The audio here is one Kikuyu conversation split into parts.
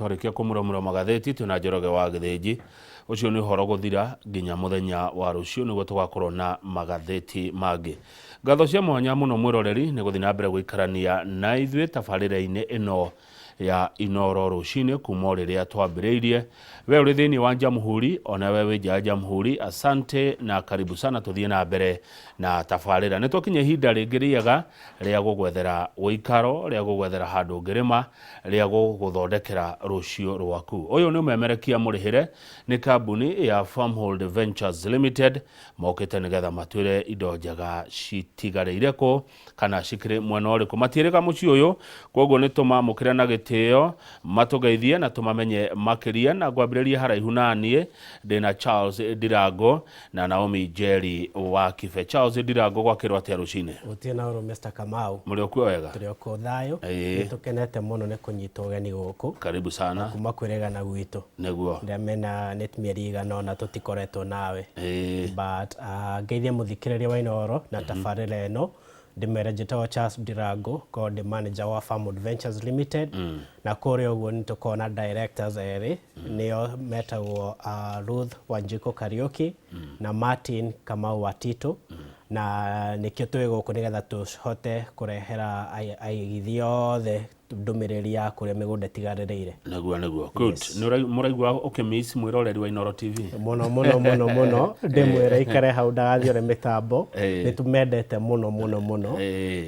Twarĩkia kũmũramũra magathĩti twĩna Njoroge wa Gĩthĩnji. Ũcio nĩ ũhoro gũthira nginya mũthenya wa rũciũ nĩguo tũgakorwo na magathĩti mangĩ. Ngatho cia mwanya mũno mwĩroreri nĩ gũthiĩ na mbere gũikarania na ithuĩ tabarĩra-inĩ ĩno ya Inoro rũcinĩ kuma o rĩrĩa twambĩrĩirie. We ũrĩ thĩinĩ wa Jamhuri ona we wĩ nja ya Jamhuri, asante na karibu sana. Tũthiĩ na mbere na tabarĩra. Nĩ twakinya ihinda rĩngĩ rĩega rĩa gũgwethera ũikaro, rĩa gũgwethera handũ ũngĩrĩma, rĩa gũgũthondekera rũciũ rwaku. Ũyũ nĩ ũmemerekia mũrĩhĩre nĩ kambuni ya Farmhold Ventures Limited, mokĩte nĩgetha matwĩre indo njega citigarĩire kũ kana cikĩrĩ mwena ũrĩkũ. Matiĩrĩga mũciĩ ũyũ, kwoguo nĩ tũmamũkĩre na gĩtĩo, matũgeithie na tũmamenye makĩria. Na ngwambĩrĩria haraihu na niĩ, ndĩna Charles Ndirango na Naomi Njeri wa Kibe. Charles Ndirango, gwakĩrwo atĩa rũcinĩ? Gũtirĩ na ũru Mr. Kamau. Mũrĩ o kuo wega? Tũrĩ o kuo thayũ. Ĩĩ. Nĩ tũkenete mũno nĩ kũnyitwo ũgeni gũkũ. Karibu sana. Na kuma kwĩrĩgana gwitũ. Nĩguo. Ndamena nĩ mĩeri ĩigana ũna tũtikoretwo nawe. Ĩĩ. But ngeithie mũthikĩrĩria wa Inooro na tabarĩra ĩno. Ndĩmere njĩtagwo Charles Ndirango, ngoragwo ndĩ manager wa Farmwood Ventures Limited. Na kũrĩa ũguo nĩ tũkoragwo na directors erĩ, nĩo metagwo Ruth Wanjikũ Kariũki na Martin Kamau wa Tito. Na nĩkĩo twĩ gũkũ nĩgetha tũhote kũrehera aigithia othe ndũmĩrĩri ya kũrĩa mĩgũnda ĩtigarĩrĩire. Nĩguo nĩguo. Good. Nĩ mũraigua ũkĩmiss mwĩroreri wa Inooro TV? Mũno mũno mũno mũno, ndĩmwĩre aikare hau ndagathiore mĩtambo, nĩ tũmendete mũno mũno mũno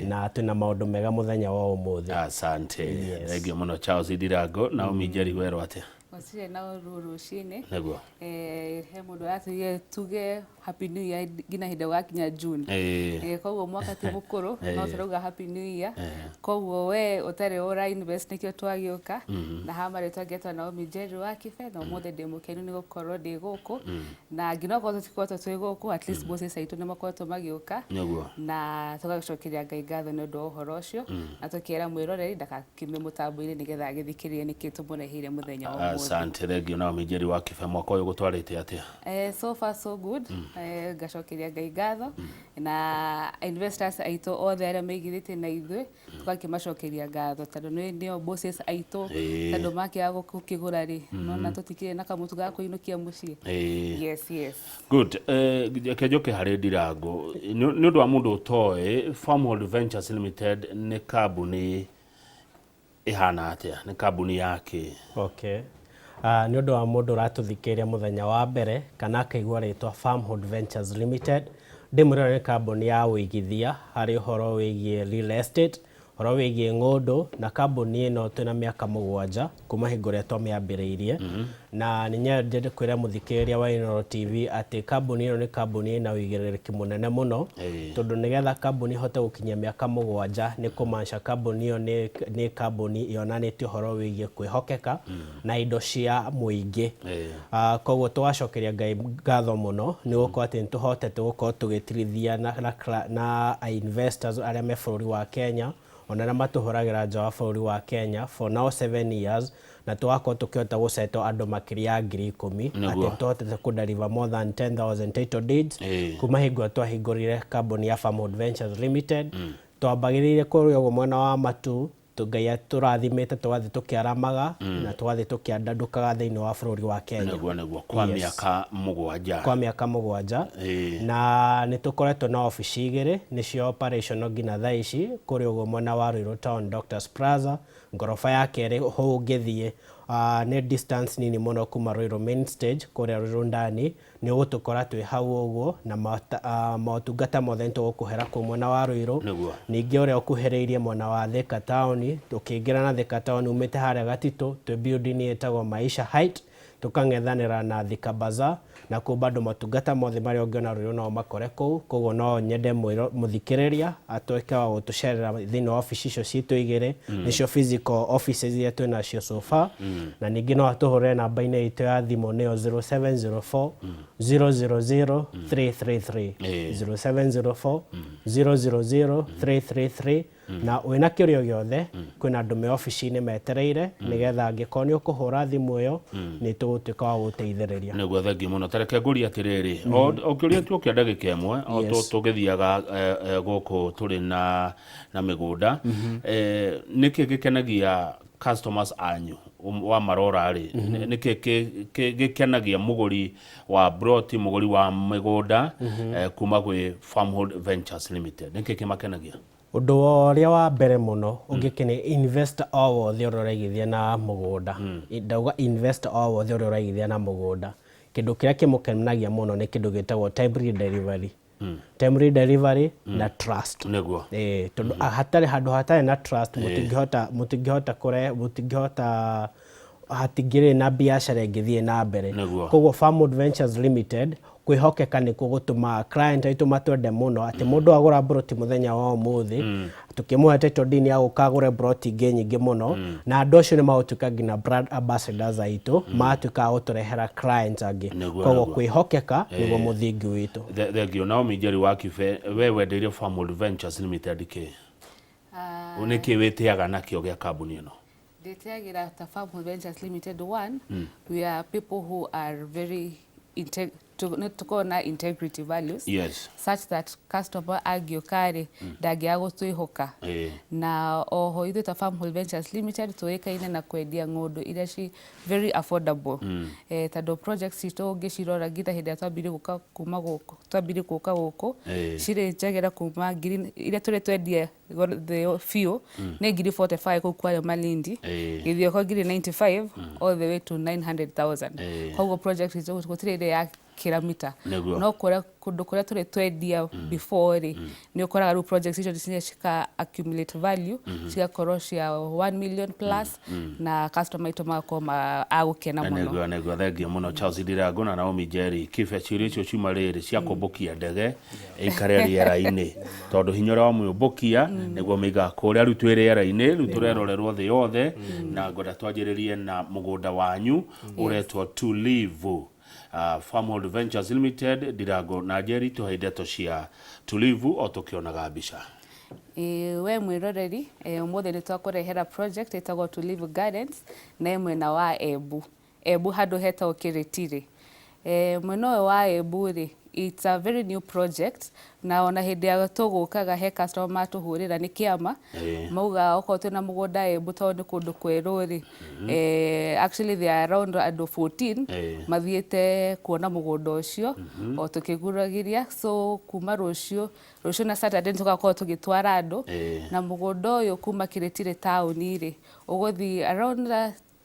na twĩna maũndũ mega mũthenya wa ũmũthĩ. Asante. Thengiũ mũno Charles Ndirango. Naomi Njeri, werwo atĩa? Gũtirĩ na ũru rũcinĩ. Nĩguo. He mũndũ aratwĩrire tuge Happy New Year nginya hĩndĩ gũgakinya June. Koguo mwaka ti mũkũrũ no tũrauga Happy New Year. Koguo we ũtarĩ ũra invest nĩkĩo twagĩũka. Na haha marĩtwa ngetwo Naomi Njeri wa Kibe na ũmũthĩ ndĩ mũkenu nĩ gũkorwo ndĩ gũkũ. Na nginya okorwo tũtikoretwo twĩ gũkũ at least bosses aitũ nĩ makoretwo magĩũka. Nĩguo. Na tũgagĩcokeria Ngai ngatho nĩ ũndũ wa ũhoro ũcio. Na tũkera mwĩroreri ndakakiume mũtambo-inĩ nĩgetha agĩthikĩrĩrie nĩkĩ tũmũreheire mũthenya wa ũmũthĩ. Asante, thengiũ Naomi Njeri wa Kibe. Mwaka ũyũ gũtwarĩte atĩa? So far so good. Ngacokeria Ngai ngatho na investors aitũ othe arĩa meigithĩtie na ithuĩ tũgakĩmacokeria ngatho tondũ nĩo bosses aitũ tondũ makĩaga gũkĩgũra rĩ nona tũtikĩrĩ na kamũtu ga kũinũkia mũciĩ. Yes. Good. Reke njoke harĩ Ndirango. Nĩ ũndũ wa mũndũ ũtoĩ, Farmhold Ventures Limited nĩ kambuni ĩhana atĩa? Nĩ kambuni ya kĩ? Okay. Nĩ ũndũ wa mũndũ ũratũthikĩrĩria mũthenya wa mbere kana akaigua rĩtwa Farmhold Ventures Limited, ndĩmwĩre nĩ kambuni ya ũigithia harĩ ũhoro wĩgiĩ real estate, ũhoro wĩgiĩ ng'ũndũ, na kambuni ĩno twĩna mĩaka 7 kuma hingo ĩrĩa twamĩambĩrĩirie. Na nĩ nyendete kwĩra mũthikĩrĩria wa Inooro TV atĩ kambuni ĩno nĩ kambuni ĩna ũigĩrĩrĩki mũnene mũno, tondũ nĩgetha kambuni ĩhote gũkinyia mĩaka 7 nĩ kũmaanisha kambuni ĩyo nĩ kambuni yonanĩtie ũhoro wĩgiĩ kwĩhokeka na indo cia mũingĩ. Koguo tũgacokeria Ngai ngatho mũno nĩ gũkorwo atĩ nĩ tũhotete gũkorwo tũgĩtirithia na investors arĩa me bũrũri wa Kenya, ona arĩa matũhũragĩra nja wa bũrũri wa Kenya for now 7 years, na tũgakorwo tũkĩhota gũsettle andũ makĩria ya 10,000, atĩ nĩtũhotete kũ deliver more than 10,000 title deeds kuma hingo ĩrĩa twahingũrire kambuni ya Farmhold Ventures Limited. Twambagĩrĩirie kũrĩa ũguo mwena wa Matu, Ngai atũrathimĩte tũgathiĩ tũkĩaramaga na tũgathiĩ tũkĩandandũkaga thĩinĩ wa bũrũri wa Kenya. Nĩguo, kwa mĩaka 7. Kwa mĩaka 7. Na nĩ tũkoretwo na obici igĩrĩ nĩcio operational nginya thaa ici, kũrĩa ũguo mwena wa Ruiru Town Doctors Plaza, ngoroba ya kerĩ hau ũngĩthiĩ nĩ distance nini mũno kuma Ruiru main stage kũrĩa Ruiru ndani, nĩ ũgũtũkora twĩ hau ũguo na motungata mothe nĩ tũgũkũhera kũu mwena wa Ruiru. Ningĩ ũrĩa ũkuhĩrĩirie mwena wa Thika Town, ũkĩingĩra na Thika Town umĩte harĩa Gatitũ, twĩ building ĩtagwo Maisha Height, tũkang'ethanĩra na Thika Bazaar, na kũu bado motungata mothe marĩa ũngĩona Ruiru no ũmakore kũu. Koguo no nyende mũthikĩrĩria atuĩke wa gũtũcerera thĩinĩ wa obici icio citũ igĩrĩ, nĩcio physical offices iria twĩ nacio so far. Na ningĩ no atũhũrĩre namba-inĩ itũ ya thimũ nĩyo 0704 000 333, 0704 000 333, na wĩna kĩũria o gĩothe kwĩna andũ me obici-inĩ metereire nĩgetha angĩkorwo nĩ ũkũhũra thimũ ĩyo nĩ tũgũtuĩka wa gũgũteithĩrĩria. Nĩguo, thengiũ mũno. Ta reke ngũrie atĩrĩrĩ, o kĩũria tu kĩa ndagĩka ĩmwe o tũgĩthiaga gũkũ tũrĩ na mĩgũnda, nĩkĩ gĩkenagia customers anyu? Wa marora rĩ, nĩkĩ gĩkenagia mũgũri wa broti, mũgũri wa mĩgũnda kuma gwĩ Farmhold Ventures Limited? Nĩkĩ kĩmakenagia? Ũndũ ũrĩa wa mbere mũno ũngĩkenia investor o wothe ũrĩa ũraigithia na mũgũnda, ndauga investor o wothe ũrĩa ũraigithia na mũgũnda, kĩndũ kĩrĩa kĩmũkenagia mũno nĩ kĩndũ gĩtagwo timely delivery. Timely delivery na trust. Ĩĩ, tondũ hatarĩ handũ hatarĩ na trust, mũtingĩhota kũre mũtingĩhota, hatingĩrĩ na biacara ĩngĩthiĩ na mbere. Koguo Farmwood Ventures Limited, kwĩhokeka nĩkuo gũtũmaga client aitũ matwende mũno, atĩ mũndũ agũra mburoti mũthenya wa ũmũthĩ, tũkĩmũhe title deed nĩ agũka agũre mburoti ingĩ nyingĩ mũno, na andũ acio nĩ magũtuĩka nginya brand ambassadors aitũ, magatuĩka a gũtũrehera clients angĩ. Koguo kwĩhokeka nĩguo mũthingi witũ. Thengio. Naomi Njeri wa Kibe, we wendeire Farmwood Ventures Limited kĩ? Nĩkĩ wĩtĩaga nakĩo gĩa kambuni ĩno? Ndĩtĩagĩra ta Farmwood Ventures Limited, one, we are people who are very nĩ tũkoragwo na integrity values such that customer angĩũka rĩ, ndangĩaga gũtwĩhoka. Na oho ithuĩ ta Farmhold Ventures Limited tũĩkaine na kwendia ng'ũndũ iria ci very affordable, tondũ projects citũ ũngĩcirora nginya hĩndĩ ĩrĩa twambirie gũka kuma gũkũ, twambirie gũka gũkũ, cirĩ njagĩra kuma ngiri iria tũrĩ twendia thĩ biũ nĩ ngiri 45 kũu Kwale Malindi, Gĩthioko ngiri 95, all the way to 900,000. Koguo project itũ gũtirĩ ĩrĩ ya kĩra mita. No kũrĩa kũndũ kũrĩa tũrĩ twendia before rĩ, nĩ ũkoraga rĩu projects icio nĩ cika accumulate value, cigakorwo cia 1 million plus, na customer aitũ magakorwo agũkena mũno. Nĩguo, thengio mũno, Charles Ndirango na Naomi Njeri Kibe. Ciũria icio ciuma rĩrĩ cia kũmbũkia ndege ĩikare rĩera-inĩ, tondũ hinya ũrĩa wamĩũmbũkia nĩguo mĩigaga kũrĩa. Rĩu twĩ rĩera-inĩ, rĩu tũrerorerwo thĩ yothe, na ngwenda twanjĩrĩrie na mũgũnda wanyu ũretwo Tulivu. Farmhold Ventures Limited, Ndirango na Njeri, tũhe ndeto cia Tulivu o tũkĩonaga mbica. Ĩĩ, we mwĩroreri, ũmũthĩ nĩ twakũrehera project ĩtagwo Tulivu Gardens, na ĩ mwena wa Embu, Embu handũ hetagwo Kĩrĩtirĩ. Mwena ũyũ wa Embu rĩ, it's a very new project, na ona hĩndĩ ya tũgũkaga he customer matũhũrĩra nĩ kĩama, mauga okorwo twĩna mũgũnda Embu tondũ nĩ kũndũ kwerũ rĩ, actually they are around andũ 14 mathiĩte kuona mũgũnda ũcio o tũkĩguragĩria. So kuma rũciũ, rũciũ na Saturday, nĩ tũgakorwo tũgĩtwara andũ. Na mũgũnda ũyũ kuma Kĩrĩtirĩ taũni rĩ, ũgũthiĩ around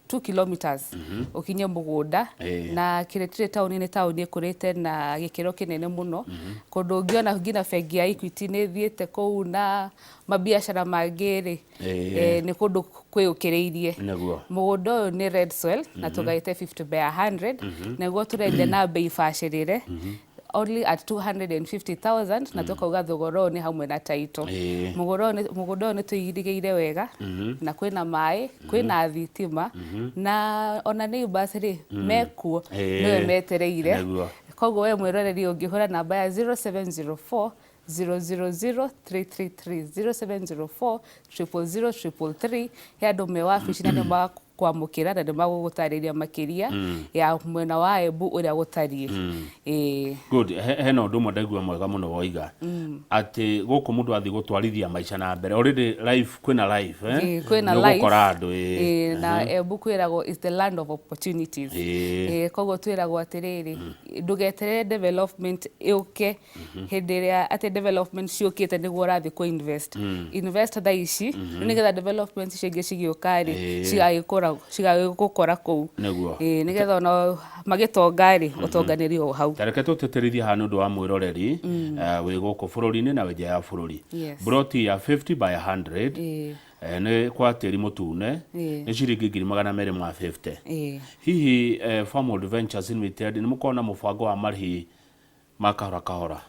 2 kilometers ũkinye mũgũnda. Na Kĩrĩtirĩ taũni nĩ taũni ĩkũrĩte na gĩkĩro kĩnene mũno, kũndũ ũngĩona nginya bengi ya Equity nĩ ĩthiĩte kũu na mabiacara mangĩ rĩ, nĩ kũndũ kwĩyũkĩrĩirie. Mũgũnda ũyũ nĩ red soil na tũgaĩte 50 by 100, nĩguo tũrendia na bei bacĩrĩre, only at 250,000, na tũkauga thogora ũyũ nĩ hamwe na title. Mũgũnda ũyũ nĩ tũirigĩire wega, na kwĩna maĩ, kwĩna thitima, na ona neighbors rĩ mekuo, nĩwe metereire. Koguo we mwĩroreri ũngĩhũra namba ya 0704 000 333, 0704 000 333, he andũ me wabici na nĩ makwamũkĩra na nĩ magũgũtarĩria makĩria ya mwena wa Embu ũrĩa gũtariĩ. Ĩĩ. Good. Hena ũndũ ũmwe ndaigua mwega mũno woiga, atĩ gũkũ mũndũ athiĩ gũtwarithia maica na mbere, already life, kwĩna life, eh? Ĩĩ, kwĩna Nĩ life. ũgũkora andũ, ĩĩ. Ĩĩ, na Embu kwĩragwo is the land of opportunities. Ĩĩ, koguo twĩragwo atĩrĩrĩ, ndũgeterere development ĩũke hĩndĩ ĩrĩa atĩ development ciũkĩte nĩguo ũrathiĩ kũ invest. Invest thaa ici, rĩu nĩgetha development icio ingĩ cigĩũka rĩ, cigagĩgũkora kũu. Ĩĩ, nĩgetha ona magĩtonga rĩ, ũtonganĩrie o hau. Ta reke tũtĩtĩrithie haha nĩ ũndũ wa mwĩroreri wĩ gũkũ bũrũri-inĩ na wĩ nja ya bũrũri. Broti ya 50 by 100 nĩ kwa tĩri mũtune, nĩ ciringi 250,000. Hihi Farmhold Ventures Limited nĩ mũkoragwo na mũbango wa marĩhi ma kahora kahora?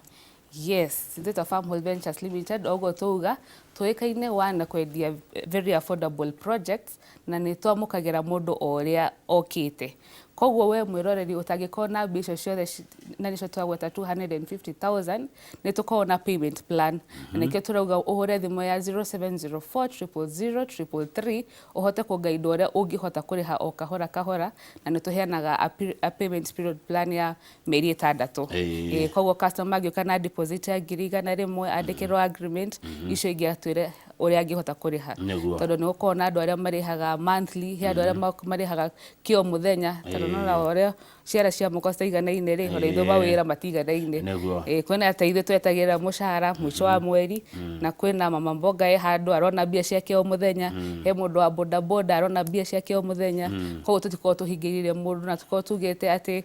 Yes, ithuĩ ta Farmhold Ventures Limited, oguo tuuga, tũĩkaine wa na kwendia very affordable projects, na nĩ twamũkagĩra mũndũ o ũrĩa okĩte. Koguo we mwĩroreri ũtangĩkorwo na mbia icio ciothe na nĩcio twagweta 250,000, nĩ tũkoragwo na payment plan, na nĩkĩo tũrauga ũhũre thimũ ya 0704 000 333 ũhote kũgaidwo ũrĩa ũngĩhota kũrĩha o kahora kahora, na nĩ tũheanaga a payment period plan ya mĩeri 6. Koguo customer angĩũka na deposit ya 100,000, andĩkĩrwo agreement, icio ingĩ. atwĩre ũrĩa angĩhota kũrĩha. Nĩguo. Tondũ nĩ gũkoragwo na andũ arĩa marĩhaga monthly, he andũ arĩa marĩhaga kĩo mũthenya, tondũ nona ũrĩa ciara cia moko citaiganaine rĩ, ona ithuĩ mawĩra matiganaine. Nĩguo. Ĩĩ, kwĩna ta ithuĩ twetagĩrĩra mũcara mũico wa mweri, na kwĩna mama mboga e handũ arona mbia ciake o mũthenya, he mũndũ wa boda boda arona mbia ciake o mũthenya, koguo tũtikoragwo tũhingĩrĩirie mũndũ na tũkoragwo tugĩte atĩ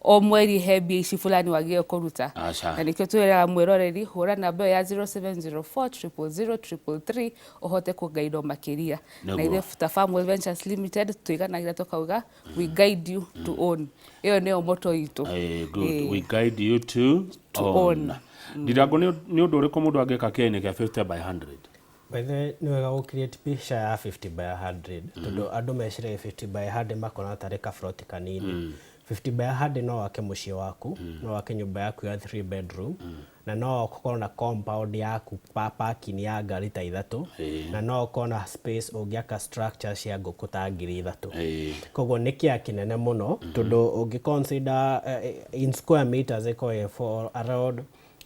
o mweri he mbia ici fulani wagĩrĩirwo kũruta. Aca. Na nĩkĩo twĩraga mwĩroreri hũra namba ĩyo ya 0704 000 333 ũhote kũgaidwo makĩria. Na Nĩguo. ithuĩ ta Farmwell Ventures Limited tũiganagĩra tũkauga we guide you to own. Ĩyo nĩyo motto itũ. Good. Eh. We guide you to, To own. own. Ndirango nĩ ũndũ ũrĩkũ mũndũ angĩka kĩainĩ kĩa 50 by 100? By the way, nĩ wega gũ create picture ya 50 by 100 tondũ andũ meciragia 50 by 100 makona tarĩ kabroti kanini. 50 by 100 no wake mũciĩ waku, no wake nyũmba yaku ya 3 bedroom, na no ũkorwo na compound yaku parking ya ngari ta ithatũ, na no ũkorwo na space ũngĩaka structure cia ngũkũ ta 3,000. Koguo nĩ kĩa kĩnene mũno tondũ ũngĩ consider in square meters ĩkoragwo ĩ for around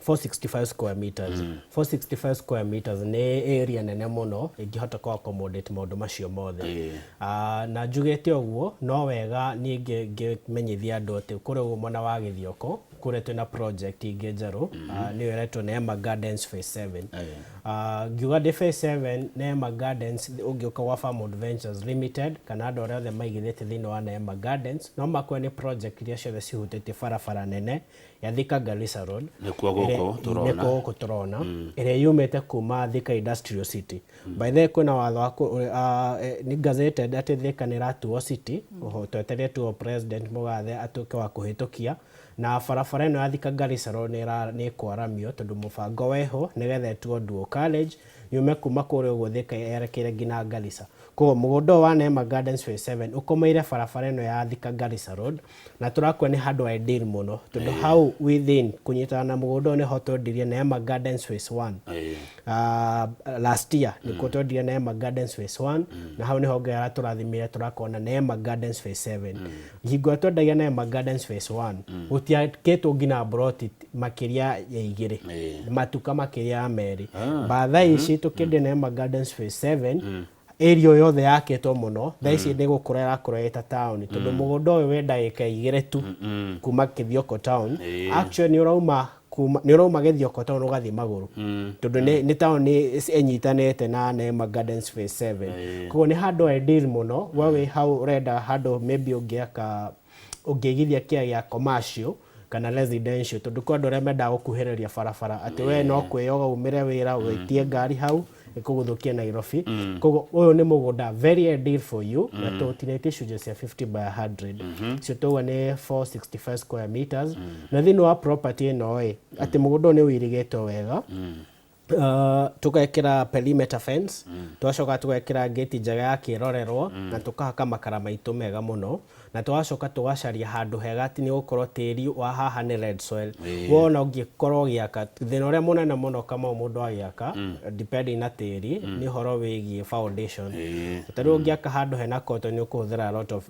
465 square meters. 465 square meters nĩ area nene mũno ĩngĩhota kũ accommodate maũndũ macio mothe. Na njugĩte ũguo no wega niĩ ngĩmenyithia andũ atĩ kũrĩa ũguo mwena wa Gĩthioko kũrĩa twĩna project ingĩ njerũ, nĩyo ĩretwo Neema Gardens Phase 7. Ngiuga ndĩ Phase 7 Neema Gardens, ũngĩũka gwa Farmwood Ventures Limited kana andũ arĩa othe maigithĩtie thĩinĩ wa Neema Gardens no makore nĩ project iria ciothe cihutĩtie barabara nene ya Thika Garissa Road. Nĩkuo gũkũ tũrona. Nĩkuo gũkũ tũrona, ĩrĩa yumĩte kuma Thika Industrial City. By the way, kwĩna watho wa nĩ gazetted atĩ Thika nĩ ĩratuo city, oho twetereire tu o President Mũgathe atuĩke wa kũhĩtũkia, na barabara ĩno ya Thika Garissa Road nĩ ĩkwaramio tondũ mũbango weho nĩgetha ĩtuo dual carriage yume kuma kũrĩa ũguo Thika yerekeire nginya Garissa. Koguo mũgũnda ũyũ wa Neema Gardens Phase 7 ũkomeire barabara ĩno ya Thika Garissa Road, na tũrakua nĩ handũ ideal mũno tondũ hau within kũnyitana na mũgũnda ũyũ nĩho twendirie Neema Gardens Phase 1. Last year nĩkuo twendirie Neema Gardens Phase 1, na hau nĩho Ngai aratũrathimire tũrakorwo na Neema Gardens Phase 7. Hingo ĩrĩa twendagia Neema Gardens Phase 1 gũtiakĩtwo nginya mburoti makĩria ya igĩrĩ, matuka makĩria ya merĩ. Ba thaa ici tũkĩendia Neema Gardens Phase 7, area yothe yakĩtwo mũno thaa ici nĩ gũkũra ĩrakũra ĩta town tondũ mũgũnda ũyũ wĩ ndagĩka igĩrĩ tu kuma Gĩthioko town. Actually nĩ ũrauma kuma nĩ ũrauma Gĩthioko town ũgathiĩ magũrũ tondũ nĩ town ĩnyitanĩte na Neema Gardens Phase 7. Koguo nĩ handũ ideal mũno we wĩ hau ũrenda handũ maybe ũngĩaka ũngĩigithia kĩa gĩa commercial kana residential, tondũ kwĩ andũ arĩa mendaga gũkuhĩrĩria barabara atĩ we no kwĩyoga umĩre wĩra wĩtie ngari hau ĩkũgũthũkie Nairobi. Koguo ũyũ nĩ mũgũnda very ideal for you, na tũtinĩtie icunjĩ cia 50 by 100 cio tauga nĩ 465 square meters. Na thĩinĩ wa property ĩno ĩ atĩ mũgũnda ũyũ nĩ ũirigĩtwo wega, tũgekĩra perimeter fence, tũgacoka tũgekĩra gate njega ya kĩrorerwo, na tũkahaka makara maitũ mega mũno, na tũgacoka tũgacaria handũ hega atĩ nĩ gũkorwo tĩri wa haha nĩ red soil. Wona ũngĩkorwo ũgĩaka, thĩna ũrĩa mũnene mũno Kamau mũndũ agĩaka depending na tĩri nĩ ũhoro wĩgiĩ foundation. Ta rĩu ũngĩaka handũ hena koto nĩ ũkũhũthĩra a lot of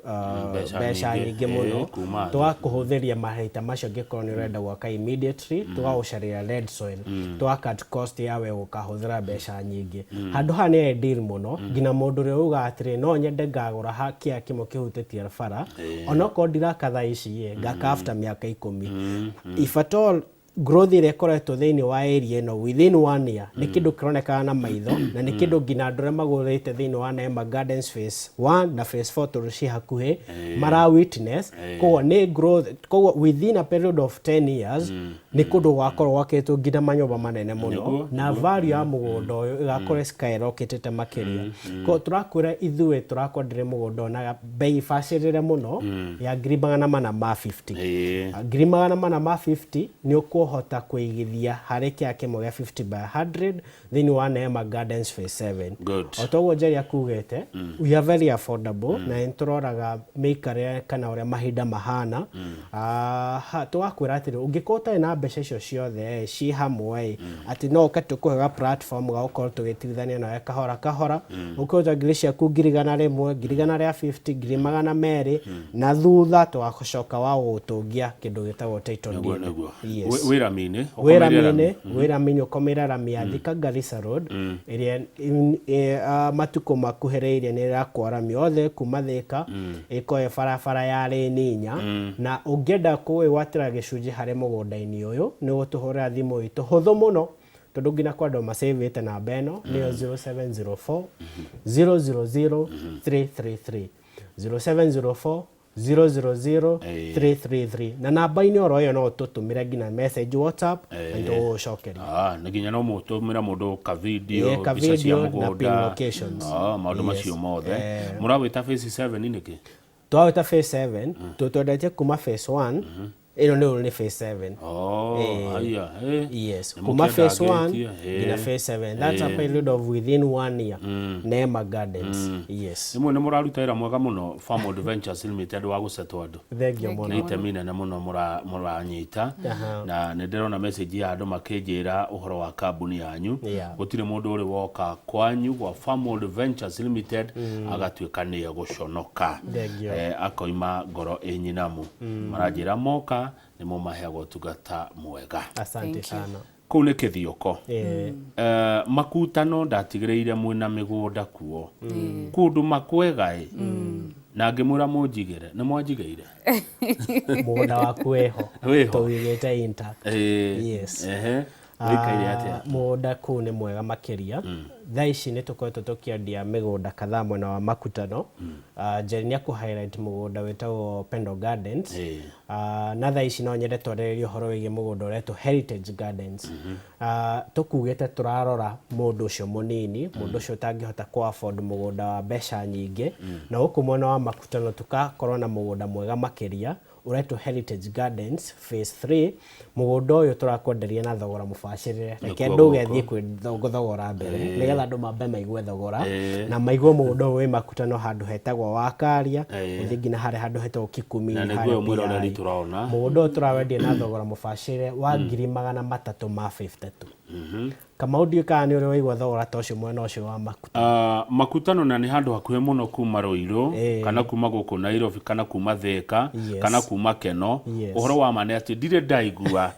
mbeca nyingĩ mũno. Kuma thĩ. Tũgakũhũthĩria mahinda macio angĩkorwo nĩ ũrenda gwaka immediately, tũgagũcarĩria red soil, tũga cut cost ya we gũkahũthĩra mbeca nyingĩ. Handũ haha nĩ ideal mũno nginya mũndũ ũrĩa ugaga atĩrĩ no nyende ngagũra kĩa kĩmwe kĩhutĩtie bara, onokorwo ndiraka thaa ici ĩ ngaka after mĩaka 10. If at all growth ĩrĩa ĩkoretwo thĩinĩ wa area ĩno within 1 year nĩ kĩndũ kĩronekaga na maitho, na nĩ kĩndũ nginya andũ arĩa magũrĩte thĩinĩ wa Neema Gardens Phase 1 na Phase 4 tondũ ciĩ hakuhĩ mara witness. Koguo nĩ growth, koguo within a period of 10 years nĩ kũndũ gwakorwo gwakĩtwo nginya manyũmba manene mũno, na value ya mũgũnda ũyũ ĩgakorwo skyrocketete makĩria. Koguo tũrakwĩra ithuĩ tũrakwenderia mũgũnda ũyũ na bei bacĩrĩre mũno ya 450,000. 450,000 nĩ ũkũhota kũigithia harĩ kĩa kĩmwe gĩa 50 by 100 thĩinĩ wa Neema Gardens Phase 7. Good. O ta ũguo Njeri akugĩte, we are very affordable, na nĩ tũroraga mĩikarĩre kana ũrĩa mahinda mahana. Tũgakwĩra atĩrĩ ũngĩkorwo ũtarĩ na mbeca icio ciothe ciĩ hamwe ĩ, atĩ no ũke tũkũhe platform ga gũkorwo tũgĩtigithania nawe kahora kahora, ũkĩhota ngiri ciaku 100,000, 150,000, 200,000, na thutha tũgacoka wa gũgũtũngia kĩndũ gĩtagwo title Nĩguo, deed. nĩguo. Yes. Wĩ rami-inĩ, Wĩ ũkomeire rami-inĩ, rami. Wĩ rami-inĩ, ũkomeire rami ya Thika Garissa Road ĩrĩa matukũ makuhĩrĩirie nĩ ĩrakwo rami yothe kuma Thika ĩkoe barabara ya lane inya. Na ũngĩenda kwĩgwatĩra gĩcunjĩ harĩ mũgũnda-inĩ ũyũ, nĩ ũgũtũhũrĩra thimũ itũ hũthũ mũno, tondũ nginya kwa andũ macĩvĩte namba ĩno nĩyo 0704 000 333, 0704 000 333. Na namba-inĩ oro ĩyo no ũtũtũmĩre nginya message WhatsApp na nĩtũgũgũcokeria. Ah, nĩ nginya no mũtũmĩra mũndũ ka video, Ĩĩ, ka mbica cia video na pin mũgũnda. locations. Ah, maũndũ macio mothe. Mũrawĩta phase 7 nĩkĩ? Twawĩta phase 7 tondũ twendetie kuma phase 1, ĩno nĩ phase 7. Oh, haya. Yes, Nĩ kuma phase 1 mũkĩandangĩtie, nginya phase 7, that's a period of within one year. Neema Gardens, yes. Rĩmwe nĩ mũraruta wĩra mwega mũno Farmwood Ventures Limited wa gũcetwo andũ. Thengio mũno. Nĩ itemi inene mũno mũranyita na nĩ ndĩrona message ya andũ makĩnjĩra ũhoro wa kambuni yanyu. Gũtirĩ mũndũ ũrĩ woka kwanyu gwa Farmwood Ventures Limited agatuĩka nĩ egũconoka. Thengio. Akoima ngoro ĩ nyinamu. Maranjĩra moka nĩ mũmaheaga ũtungata mwega. Asante Thank you. sana. Kũu nĩ Kĩthioko. Makutano ndatigĩrĩire mwĩna mĩgũnda kuo kũndũ makwega ĩ, na ngĩmwĩra mũnjigĩre, nĩ mwanjigĩire. Mũgũnda waku wĩho. Wĩho. Tũwĩigĩte intact. Yes. Ehe, wĩikaire atĩa? Mũgũnda kũu nĩ mwega makĩria. Thaa ici nĩ tũkoretwo tũkĩendia mĩgũnda kadhaa mwena wa Makutano. Njeri nĩ akũ highlight mũgũnda wĩtagwo Pendo Gardens. Na thaa ici no nyende twarĩrĩrie ũhoro wĩgiĩ mũgũnda ũretwo Heritage Gardens. Tũkugĩte tũrarora mũndũ ũcio mũnini, mũndũ ũcio ũtangĩhota kũ afford mũgũnda wa mbeca nyingĩ. Na gũkũ mwena wa Makutano tũgakorwo na mũgũnda mwega makĩria ũretwo Heritage Gardens phase 3. Mũgũnda ũyũ tũrakwenderia na thogora mũbacĩrĩre. Reke Nĩkuo nduge gũkũ. thiĩ kwĩ thogora mbere, nĩgetha andũ mambe maigue thogora na maigue mũgũnda ũyũ wĩ Makutano handũ hetagwo Wakaria, ũthiĩ nginya harĩa handũ hetagwo Kikumini, Na nĩguo harĩa ũyũ mwĩroreri PI. tũraona. Mũgũnda ũyũ tũrawendia na thogora mũbacĩrĩre wa 352,000. Kamau, ndiũĩ kana nĩ ũrĩ waigua thogora ta ũcio mwena ũcio wa Makutano. Makutano na nĩ handũ hakuhĩ mũno kuma Ruiru, kana kuma gũkũ Nairobi, kana kuma Thika, kana kuma Keno. Ũhoro wa ma nĩ atĩ ndirĩ ndaigua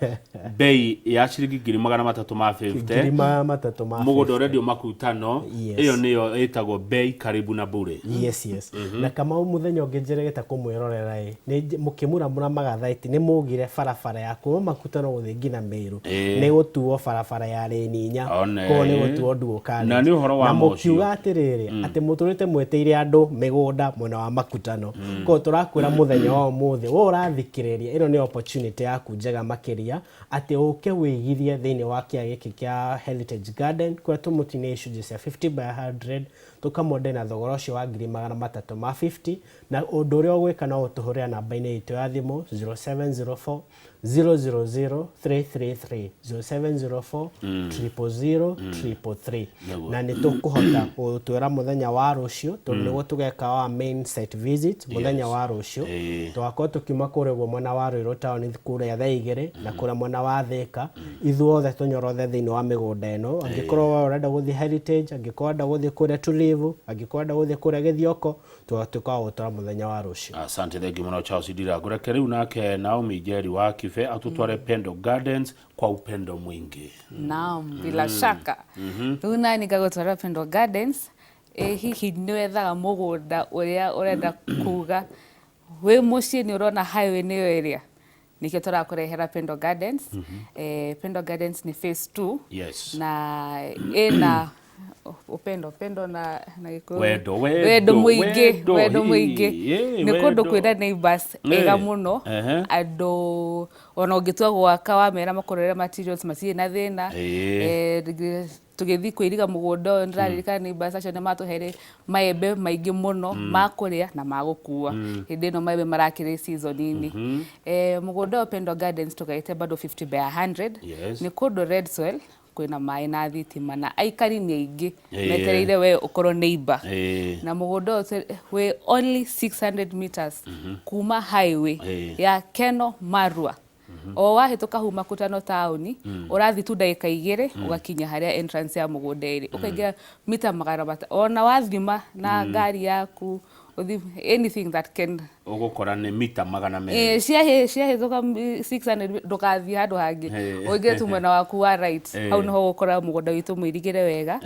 bei ya ciringi 350,000. 350,000. Mũgũnda ũrendio Makutano. Ĩyo nĩyo ĩtagwo bei karibu na bure. Yes. Na Kamau, mũthenya ũngĩ njĩrĩgĩte kũmwĩrorera ĩ, nĩ mũkĩmuramura magathaiti nĩ mũgire barabara ya kuma Makutano gũthiĩ nginya Meru nĩ gũtuo barabara ya lane inya. One. Koguo nĩ gũtuo dual carriage. Na nĩ ũhoro wa Na ma ũcio. mũkiuga atĩrĩrĩ, atĩ mũtũrĩte mwĩtĩire andũ mĩgũnda mwena wa Makutano. Koguo tũrakwĩra mũthenya wa ũmũthĩ, we ũrathikĩrĩria, ĩno nĩ opportunity yaku njega makĩria atĩ ũke wĩigithie thĩinĩ wa kĩaya gĩkĩ kĩa Heritage Garden, kũrĩa tũmũtinie icunjĩ cia 50 by 100, tũkamwendia na thogora ũcio wa 350,000. Na ũndũ ũrĩa ũgwĩka no ũtũhũrĩra namba-inĩ itũ ya thimũ 0704 000 333, 0704 000 333, na nĩ tũkũhota gũtwĩra mũthenya wa rũciũ, tondũ nĩguo tũgeka wa main site visit mũthenya wa rũciũ. Tũgakorwo tũkiuma kũrĩa ũguo mwena wa Ruiru town kũrĩa thaa 2, na kũrĩa mwena wa Thika, ithuothe tũnyorothe thĩinĩ wa mĩgũnda ĩno. Angĩkorwo we ũrenda gũthiĩ Heritage, angĩkorwo ũrenda gũthiĩ kũrĩa Tulivu, angĩkorwo ũrenda gũthiĩ kũrĩa Gĩthioko, tũgatuĩka wa gũtwara mũthenya wa rũciũ. Asante, thengi mũno Charles Ndirangu. Reke rĩu nake Naomi Njeri wa Kibe atũtware Pendo Gardens kwa upendo mwingi. Naam, bila shaka. Rĩu nani ngagũtwara Pendo Gardens. Ĩ hihi nĩ wethaga mũgũnda ũrĩa ũrenda kuga wĩ mũciĩ nĩ ũrona highway nĩyo ĩrĩa nĩkĩo tũrakũrehera Pendo Gardens. Pendo Gardens nĩ phase 2 na ĩna upendo, pendo na Gĩkũyũ Wendo, wendo wendo, mũingĩ, wendo, wendo mũingĩ. Hi, Nĩ kũndũ wendo. kwĩna neighbors ega mũno, andũ ona ũngĩtua gwaka wamera makũrorere materials matirĩ na thĩna. Tũgĩthiĩ kwĩriga mũgũnda ũyũ, nĩndĩraririkana neighbors acio nĩ matũheire maembe maingĩ mũno ma kũrĩa na ma gũkua hĩndĩ ĩno maembe marakĩrĩ season-inĩ. Mũgũnda ũyũ Pendo Gardens tũgaĩte bado 50 by 100. Nĩ kũndũ red soil, kwĩna maĩ na thitima, na aikari nĩ aingĩ metereire we ũkorwo neighbor. Na mũgũnda ũyũ wĩ only 600 meters kuma highway ya Keno Marua. O wahĩtũka hau Makutano taũni, ũrathiĩ tu ndagĩka 2 ũgakinya harĩa entrance ya mũgũnda ĩrĩ, ũkaingĩra mita 300, ona wathima na ngari yaku ũthi, anything that can Ũgũkora nĩ mita 200. Ciahĩtũka 600 ndũgathiĩ handũ hangĩ. Ũingĩre tu mwena waku wa right. Hau nĩho ũgũkora mũgũnda witũ mũirigĩre wega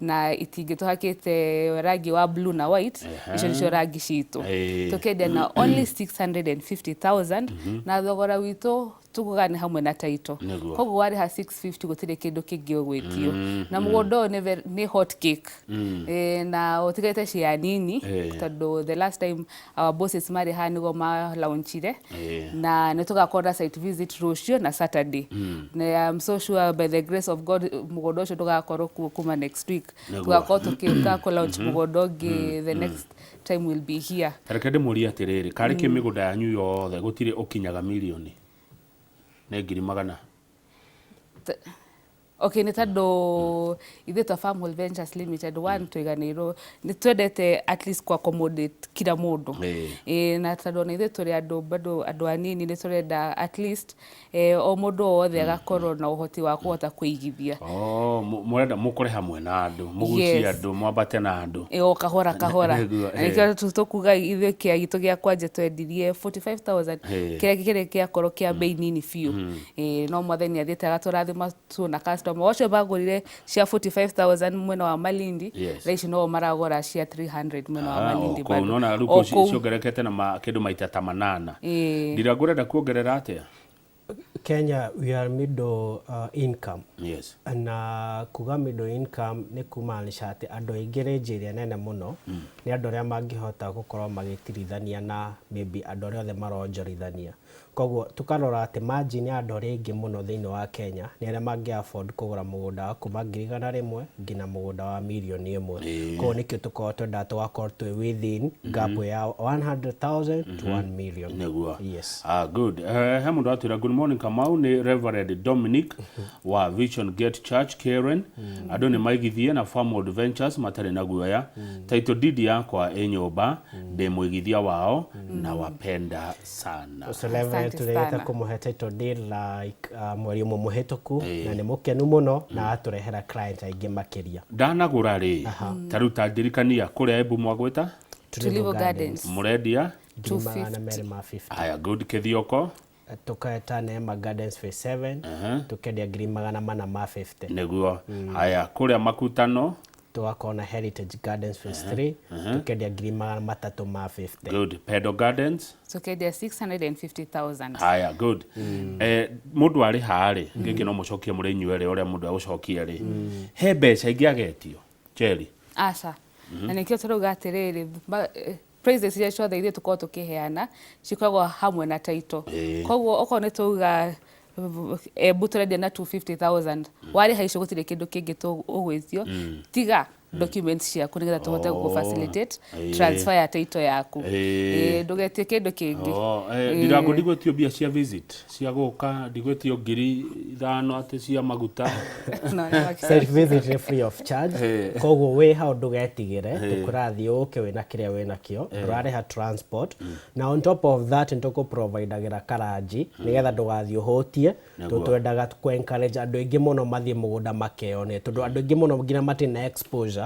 na itingĩ tũhakĩte rangi wa blue na white. Icio nĩcio rangi citũ. Tũkendia na only 650,000 na thogora witũ tuguga nĩ hamwe na title. Koguo warĩha 650 gũtirĩ kĩndũ kĩngĩ ũgwĩtio. Na mũgũnda ũyũ nĩ hot cake. Na ũtigĩte cia nini tondũ the last time our bosses marĩ haha nĩguo ma launchire. Na nĩ tũgakorwo na site visit rũciũ na Saturday. Na I'm so sure by the grace of God mũgũnda ũcio ndũgakorwo kuo kuma next week. Tũgakorwo tũkĩũka kũ launch mũgũnda ũngĩ the next time we'll be here. Reke ndĩmũrie atĩrĩrĩ, karĩ kĩ mĩgũnda yanyu yothe gũtirĩ ũkinyaga mirioni? Nĩ ngiri magana? Okay, nĩ tondũ ithuĩ ta Farmhold Ventures Limited, one, tũiganĩirwo nĩ twendete at least ku accommodate kila mũndũ. Na tondũ ona ithuĩ tũrĩ andũ bado andũ anini nĩ tũrenda at least o mũndũ o wothe agakorwo na ũhoti wa kũhota kũigithia. Oh, mũrenda mũkũre hamwe na andũ, mũgucie andũ, mwambate na andũ. O kahora kahora. Na nĩkĩo tũkuga ithuĩ kĩa gitũ gĩa kwanja twendirie 45,000 kĩrĩa kĩrĩ gĩakorwo kĩa bei nini biũ. No mwathani athiĩte agatũrathima tuona customer acio bagũrire cia 45,000 mwena wa Malindi. Thaa ici no maragũra cia 300 mwena wa Malindi bado. Nona rĩu ciongererekete na kĩndũ maita ta manana. Ndirango ũrenda kuongerera atĩa? Kenya we are middle income. Na kuga middle income nĩ kumaanisha atĩ andũ aingĩ range ĩrĩa nene mũno nĩ andũ arĩa mangĩhota gũkorwo magĩtirithania na maybe andũ arĩa othe maronjorithania. Koguo tukarora atĩ margin ya andũ arĩa aingĩ mũno thĩinĩ wa Kenya nĩ arĩa mangĩ afford kũgũra mũgũnda wa kuma 100,000 nginya mũgũnda wa 1 million. Koguo nĩkĩo tũkoragwo twendaga tũgakorwo twĩ within gap ya 100,000 to 1 million. Nĩguo. Yes. Ah, good. He mũndũ atwĩra good morning Kamau, nĩ Reverend Dominic wa Vision Gate Church Karen. Andũ nĩ maigithie na Farmwood Ventures matarĩ na guoya. Title deed yakwa ĩ nyũmba, ndĩ mũigithia wao na wapenda sana. Ũcio Reverend Asante tũrĩgĩte sana. kũmũhe title deed like mweri ũmwe mũhĩtũku na nĩ mũkenu mũno na atũrehera client aingĩ makĩria. Ndanagũra rĩ, ta rĩu ta ndirikania kũrĩa Embu mwagwĩta? Tulivu Gardens. Mũrendia? 250,000. Haya, good. Kĩthioko? Tukaeta Neema Gardens phase 7, tukendia 450,000. Nĩguo. Haya, kũrĩa Makutano? Tugakorwo na Heritage Gardens phase 3, tukendia 350,000. Good. Pedo Gardens? Tukendia 650,000. Haya, good. Mũndũ arĩ harĩ gĩkĩ no mũcokie mũrĩ inyuerĩ ũrĩa mũndũ egũcokia rĩ, he mbeca ingĩ agetio Jerry? Aca, na nĩkĩo tũrauga atĩrĩrĩ, prices iria ciothe ithuĩ tũkoragwo tũkĩheana cikoragwo hamwe na title. Koguo okorwo nĩ tauga Embu tũrendia na 250,000, warĩha icio gũtirĩ kĩndũ kĩngĩ ũgwĩtio tiga documents ciaku nĩgetha tũhote gũkũ facilitate transfer ya title yaku. Ndũgetie kĩndũ kĩngĩ. Oh, ndirango ndigwĩtio mbia cia visit cia gũka, ndigwĩtio 5,000 atĩ cia maguta? No, nĩ Site visit nĩ free of charge, koguo wĩ hau ndũgetigĩre, tũkũrathiĩ ũke wĩna kĩrĩa wĩna kĩo, ndũrarĩha transport, na on top of that nĩ tũkũprovidagĩra karanji nĩgetha ndũgathiĩ ũhũtie. Twendaga kũ encourage andũ aingĩ mũno mathiĩ mũgũnda makeyone, tondũ andũ aingĩ mũno nginya matirĩ na exposure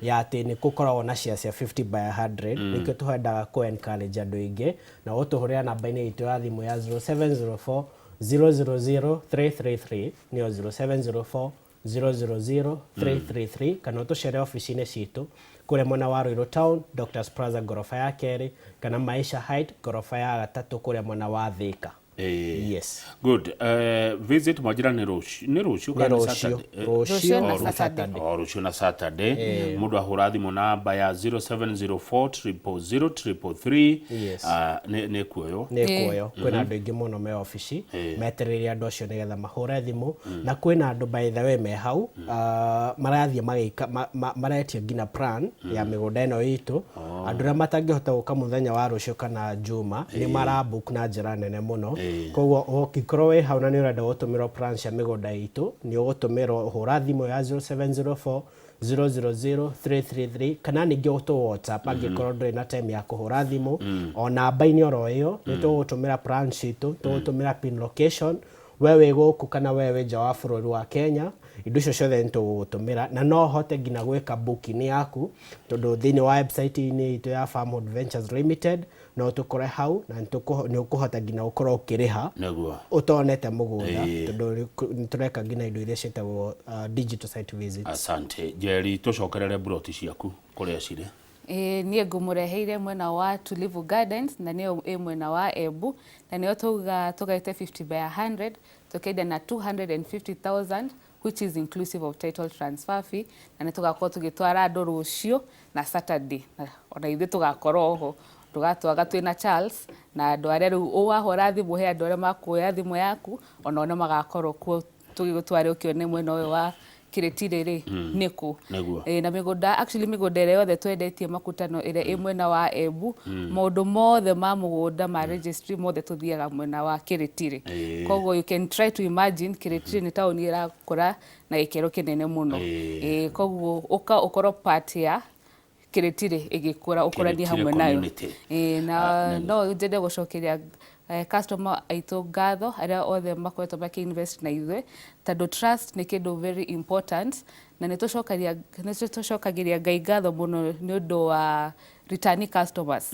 ya atĩ nĩ gũkoragwo na share cia 50 by 100. Nĩkĩo twendaga kũ encourage andũ aingĩ na ũtũhũrĩra namba-inĩ itũ ya thimũ ya 0704 000 333, nĩyo 0704 000 333, kana ũtũcere ofici-inĩ citũ kũrĩa mwena wa Ruiru Town, Doctors Plaza ngoroba ya kerĩ, kana Maisha Height ngoroba ya gatatũ kũrĩa mwena wa Thika. Yes. Good. Visit mwanjĩra nĩ rũciũ, nĩ rũciũ Nĩ kana nĩ rũciũ. Saturday? Rũciũ Rũciũ na na Saturday. Saturday. O rũciũ na Saturday, mũndũ ahũra thimũ namba ya 0704 000 333. Yes. Nĩ kuoywo. Nĩ kuoyo, kwĩna andũ aingĩ mũno me obici metereire andũ acio nĩgetha mahũre thimũ, na kwĩna andũ by the way me hau marathiĩ magĩka maretia nginya plan ya mĩgũnda ĩno itũ. Andũ arĩa matangĩhota gũka mũthenya wa rũciũ kana juma nĩ marabook na njĩra nene mũno. Koguo ũngĩkorwo wĩ hau na nĩ ũrenda gũtũmĩrwo plan cia mĩgũnda itũ, nĩ ũgũtũmĩrwo, hũra thimũ ya 0704 000 333, kana ningĩ ũtũ WhatsApp angĩkorwo ndũrĩ na time ya kũhũra thimũ o namba-inĩ oro ĩyo. Nĩ tũgũtũmĩra plan citũ, tũgũtũmĩra pin location, we wĩ gũkũ kana we wĩ nja wa bũrũri wa Kenya, indo icio ciothe nĩ tũgũgũtũmĩra, na no ũhote nginya gwĩka booking yaku tondũ thĩinĩ wa website-inĩ itũ ya Farmhold Ventures Limited. No tũkore hau na nĩ ũkũhota nginya gũkorwo ũkĩrĩha ũtonete mũgũnda, tondũ nĩ tũreka nginya indo iria ciĩtagwo digital site visits. Asante Njeri, tũcokerere buroti ciaku kũrĩa cirĩ. Niĩ ngũmũreheire mwena wa Tulivu Gardens, na nĩyo ĩ mwena wa Embu, na nĩyo tuga tũgaĩte 50 by 100, tũkendia na 250,000, which is inclusive of title transfer fee, na nĩ tũgakorwo tũgĩtwara andũ rũciũ na Saturday, na ona ithuĩ tũgakorwo ho, ndũgatwaga twĩna Charles na andũ arĩa rĩu wahũra thimũ, he andũ arĩa makuoya thimũ yaku, onao nĩ magakorwo kuo tũgĩgũtware ũkĩone mwena ũyũ wa Kĩrĩtirĩ rĩ nĩkũ. Na mĩgũnda, actually mĩgũnda ĩrĩa yothe twendetie Makutano ĩrĩa ĩ mwena wa Embu, maũndũ mothe ma mũgũnda ma registry mothe tũthiaga mwena wa Kĩrĩtirĩ. Koguo you can try to imagine Kĩrĩtirĩ nĩ taũni ĩrakũra na gĩkĩro kĩnene mũno. Koguo ũka ũkorwo part ya Kĩrĩtirĩ ĩgĩkũra, ũkũranie hamwe nayo. Na no nyende gũcokeria customer aitũ ngatho, arĩa othe makoretwo makĩ-invest na ithuĩ, tondũ trust nĩ kĩndũ very important, na nĩ tũcokagĩria Ngai ngatho mũno nĩ ũndũ wa returning customers.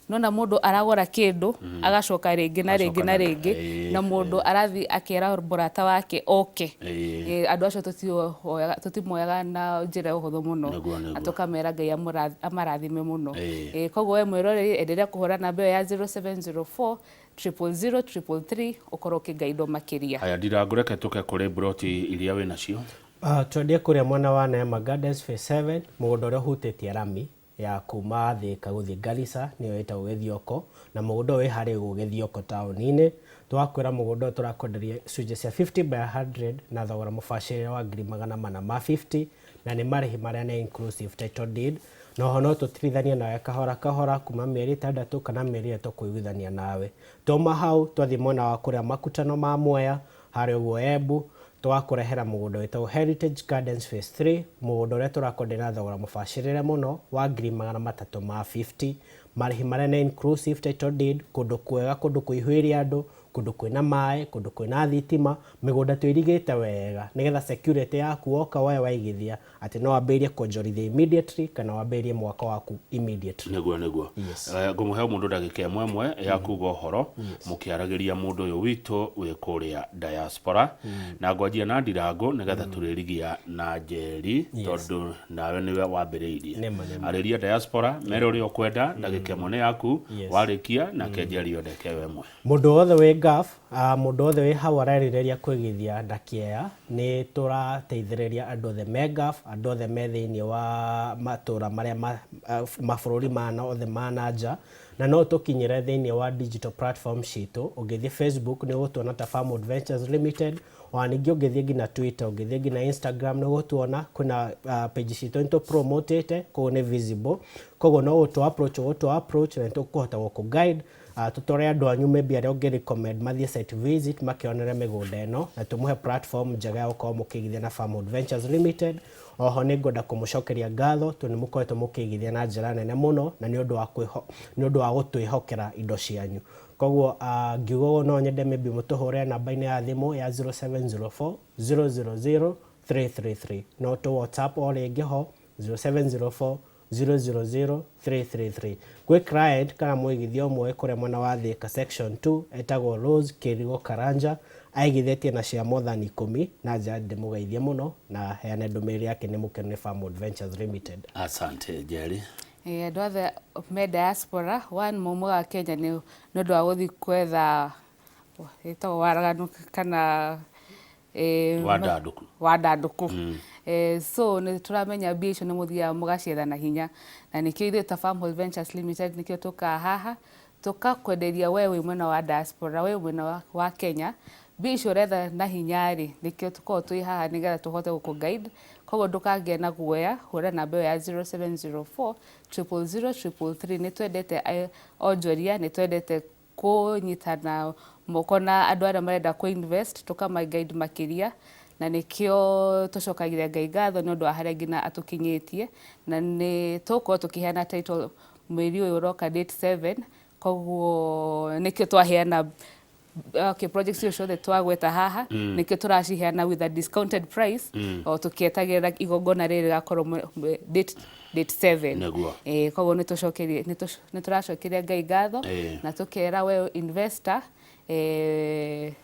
Nona mũndũ aragũra kĩndũ agacoka rĩngĩ na rĩngĩ na rĩngĩ, na mũndũ arathiĩ akera mũrata wake oke. Andũ acio tũtimoyaga na njĩra ya ũhũthũ mũno, na tũkamera Ngai amarathime mũno. Koguo we mwĩroreri, endelea kũhũra namba ĩyo ya 0704 000 333 ũkorwo ũkĩngaindwo makĩria. Haya, Ndirangũ, tũke kũrĩ broti iria wĩ nacio. Twendie kũrĩa mwena wa Neema Gardens Phase 7, mũgũnda ũrĩa ũhutĩtie rami ya kuma Thika gũthiĩ Garissa, nĩyo ĩtagwo Gĩthioko, na mũgũnda ũyũ wĩ harĩa ũguo Gĩthioko taũni-inĩ. Twakwĩra mũgũnda ũyũ tũrakwenderia icunjĩ cia 50 by 100 na thogora mũbacĩrĩre wa 450,000, na nĩ marĩhi marĩa nĩ inclusive title deed. Na oho no tũtirithanie nawe kahora kahora kuma mĩeri 6 kana mĩeri ĩrĩa tũkũiguithania nawe. Twauma hau twathiĩ mwena wa kũrĩa Makutano ma Mwea harĩa ũguo Embu, tũgakũrehera mũgũnda wĩtagwo Heritage Gardens Phase 3, mũgũnda ũrĩa tũrakwenderia na thogora mũbacĩrĩre mũno wa 350,000, marĩhi marĩa nĩ inclusive title deed, kũndũ kwega, kũndũ kũihũire andũ, kũndũ kwĩna maĩ, kũndũ kwĩna thitima, mĩgũnda twĩrigĩte wega nĩgetha security yaku woka woe waigithia atĩ no wambĩrĩrie kuonjorithia immediately kana wambĩrĩrie mwaka waku immediately. Nĩguo. Yes. Ngũmũhe mũndũ ndagĩka ĩmwe ĩmwe ya kuga ũhoro mũkĩaragĩria mũndũ ũyũ witũ wĩ kũrĩa diaspora, na ngwanjia na Ndirangũ nĩgetha tũrĩrigia na Njeri, tondũ nawe nĩwe wambĩrĩirie. Nĩma, nĩma. Arĩria diaspora, mere ũrĩa ũkwenda, ndagĩka ĩmwe nĩ yaku. Yes. Warĩkia nake Njeri ondeke we ĩmwe. Mũndũ wothe wĩ Gulf, mũndũ wothe wĩ hau arerirĩria kwĩgithia na kĩea, nĩ tũrateithĩrĩria andũ othe me Gulf, andũ othe me thĩinĩ wa matũra marĩa mabũrũri ma othe ma na nja, na no tũkinyĩre thĩinĩ wa digital platform citũ. Ũngĩthiĩ Facebook nĩ ũgũtuona ta Farmwood Ventures Limited, ona ningĩ ũngĩthiĩ nginya Twitter, ũngĩthiĩ nginya Instagram nĩ ũgũtuona, kwĩna page citũ nĩ tũpromotĩte, koguo nĩ visible, koguo no gũtũ approach, ũgũtũ approach na nĩ tũkũhota gũkũ guide, tũtware andũ anyu maybe arĩa ũngĩ recommend mathiĩ site visit makĩonere mĩgũnda ĩno, na tũmũhe platform njega ya gũkorwo mũkĩigithia na Farmwood Ventures Limited. Oho nĩ ngwenda kũmũcokeria ngatho tondũ nĩ mũkoretwo mũkĩigithia na njĩra nene mũno, na nĩ ũndũ wa gũtwĩhokera indo cianyu. Koguo ngiuga ũguo no nyende maybe mũtũhũre namba-inĩ ya thimũ ya 0704 000 333, no tũ WhatsApp o rĩngĩ ho 0704 000 333. Gwĩ client kana mũigithia ũmwe kũrĩa mwena wa Thika section 2 etagwo Rose Kĩrigo Karanja, aigithĩtie na share more than 10, na nja ndĩmũgeithie mũno na heane ndũmĩrĩri yake nĩ mũkenu nĩ Farmwood Ventures Limited. Asante Njeri. Andũ othe me diaspora, one maumaga Kenya nĩ ũndũ wa gũthiĩ kwetha ĩtagwo waraganu kana wandandũku. Wandandũku. So nĩ tũramenya mbia icio nĩ mũthiaga mũgacietha na hinya, na nĩkĩo ithuĩ ta Farmhold Ventures Limited nĩkĩo tũkaga haha tũkakwenderia we wĩ mwena wa diaspora, we mwena wa Kenya, mbia icio ũretha na hinya rĩ, nĩkĩo tũkoragwo twĩ haha nĩgetha tũhote gũkũ guide. Koguo ndũkagĩe na guoya, hũra namba ĩyo ya 0704 000 333. Nĩ twendete onjoria, nĩ twendete kũnyitana moko na andũ arĩa marenda kũ invest, tũkama guide makĩria, na nĩkĩo tũcokagĩria Ngai ngatho nĩ ũndũ wa harĩa nginya atũkinyĩtie, na nĩ tũgũkorwo tũkĩheana title mweri ũyũ ũroka date 7. Koguo nĩkĩo twaheana Okay, projects icio ciothe twagweta haha nĩkĩo tũraciheana with a discounted price o tũkĩetagĩrĩra igongona rĩrĩ rĩgakorwo date 7. Nĩguo. Koguo nĩtũcokerie nĩtũracokeria Ngai ngatho na tũkera we investor,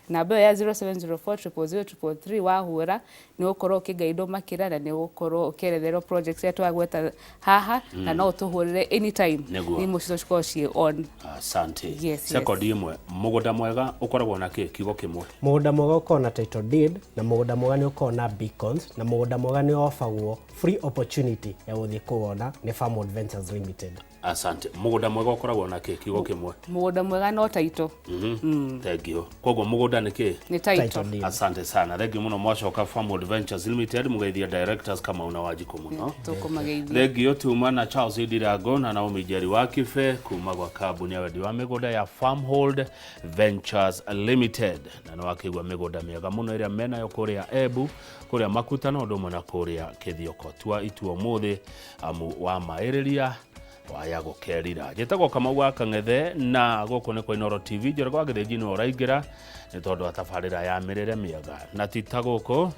namba ĩyo ya 0704 000 333 wahũra nĩ ũgũkorwo ũkĩgaidwo makĩria na nĩ ũgũkorwo ũkĩeretherwo projects iria twagweta haha, na no ũtũhũrĩre anytime. Nĩguo. Thimũ citũ cikoragwo ciĩ on. Asante. Yes. Sekondi ĩmwe, mũgũnda mwega ũkoragwo na kĩ? Kiugo kĩmwe. Mũgũnda mwega ũkoragwo na title deed, na mũgũnda mwega nĩ ũkoragwo na beacons, na mũgũnda mwega nĩ ofagwo free opportunity ya gũthiĩ kũwona nĩ Farmwood Ventures Limited. Asante. Mũgũnda mwega ũkoragwo na kĩ? Kiugo kĩmwe. Mũgũnda mwega no title. Thank you. Koguo mũgũnda nĩ kĩ? Nĩ title. Title deed. Asante sana, thank you mũno. Mwacoka Farmwood Ventures Limited, mũgeithia directors Kamau na Wanjikũ mũno. Tũkũmageithia. Thank you tuma na Charles Ndirango na Naomi Njeri wa Kibe kuma gwa kambuni ya wendi wa mĩgũnda ya Farmhold Ventures Limited, na nĩ wakĩigua mĩgũnda mĩega mũno ĩrĩa menayo kũrĩa Embu, kũrĩa Makuta, na ũndũ ũmwe na kũrĩa Kĩthioko. Tua itua ũmũthĩ, amu wamaĩrĩria waya gũkerira. Njĩtagwo Kamau wa Kang'ethe na gũkũ nĩ kwa Inooro TV. Njoroge wa Gĩthĩnji nĩwe ũraingĩra nĩ tondũ wa tabarĩra ya mĩrĩre mĩega, na ti ta gũkũ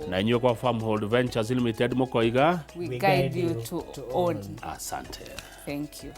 na inyuĩ kwa Farmhold Ventures Limited mũkoiga we guide you to own. Asante. Thank you.